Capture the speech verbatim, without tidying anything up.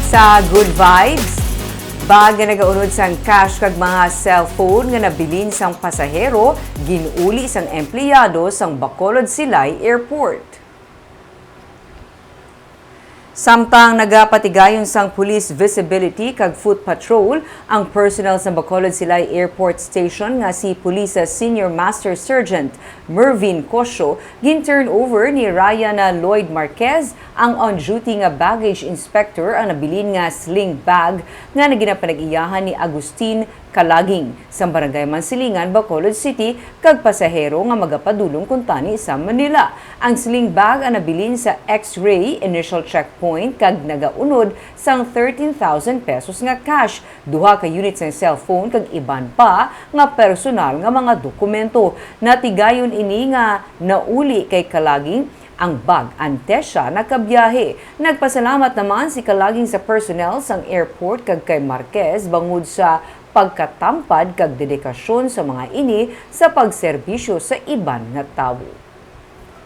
Sa Good Vibes, bag nga nagaunod sang cash kag mga cellphone nga nabilin sang pasahero, gin-uli sang empleyado sang Bacolod Silay Airport. Samtang nagapatigayon sang police visibility kag foot patrol ang personnel sa Bacolod Silay Airport Station nga si Police Senior Master Sergeant Mervin Cosio, gin-turn over ni Ryan Lloyd Marquez, ang on-duty nga baggage inspector, ang nabilin nga sling bag nga naginapanag-iyahan ni Agustin Kalaging, sa Barangay Mansilingan, Bacolod City, kag pasahero nga magapadulong kuntani sa Manila. Ang sling bag ang nabilin sa X-ray initial checkpoint kag nagaunod sang thirteen thousand pesos nga cash, duha ka unit sang cellphone kag iban pa nga personal nga mga dokumento. Natigayon ini nga nauli kay Kalaging ang bag antes siya nakabiyahe. Nagpasalamat naman si Kalaging sa personnel sang airport kag kay Marquez bangod sa pagkatampad kag dedikasyon sa mga ini sa pagserbisyo sa iban nga tawo.